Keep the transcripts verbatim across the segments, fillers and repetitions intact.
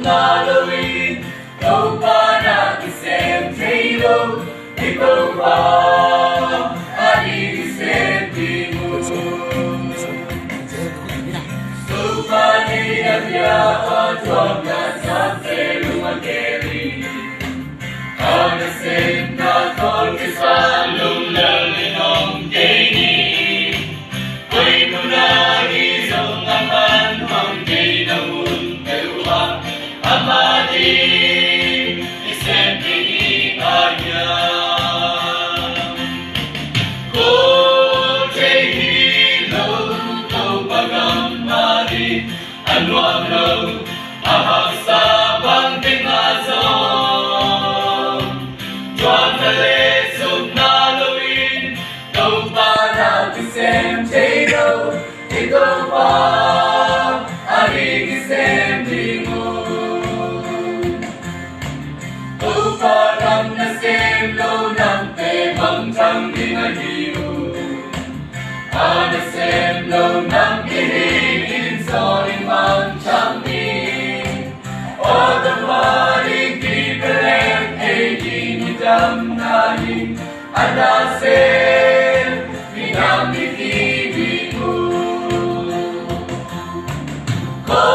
na lo in, Topa na kisem thei lo, i Topa a ding kisem ding uh. Topa ni a bia a tuam na sa se lung a keri. A nasemna tawh kisai lungdam in om kei ni. Koi mun ah i hih zong a man hong kei na mun peuh ah amah ding i sem kei ni a hiam. Ko thei hi lo, Topa gam mah ding a nuam lo, a haksa bang teng ah zong, tuamna le sukna lo in, Topa na kisem thei lo, i Topa a ding kisem ding uh. Topa gam nasem lo namte mangthang ding ahi uh. A nasem lo nam i hih in zaw in mangthang ni. Aw Topa ding kipia leng ei ding i damna hi. A nasem i nam i hih ding uh. Ko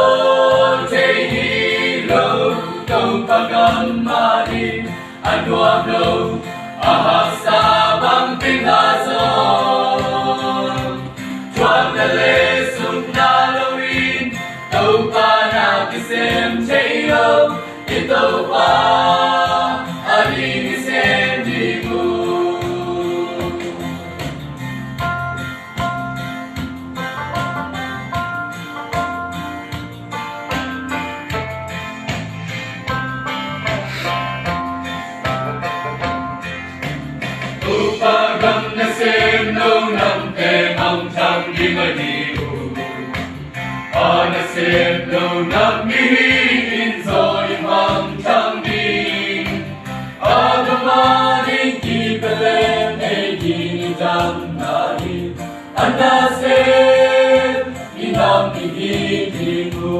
thei hi lo, Topa gam mah ding a nuam lo, a haksa bang teng ah zong, tuamna le sukna lo in, Topa na kisem thei lo, i Topa a ding kisem ding uh. Topa gam nasem lo namte mangthang ding ahi uh. A nasem lo nam i hih in zaw in mangthang ding. A gam mah ding kipia leng ei ding i damna hi. A nasem i nam i hih ding uh.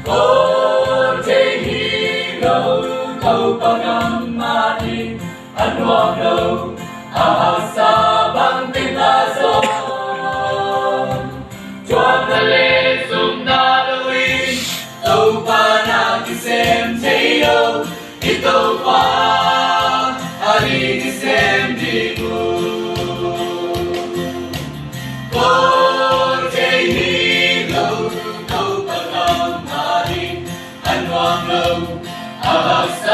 Ko thei hi lo, Topa gam mah ding a nuam lo, a haksa bang teng ah zong, tuamna le sukna lo in, Topa na kisem thei lo, i Topa a ding kisem ding uh. Ko thei hi lo, Topa gam mah ding a nuam lo, a haksa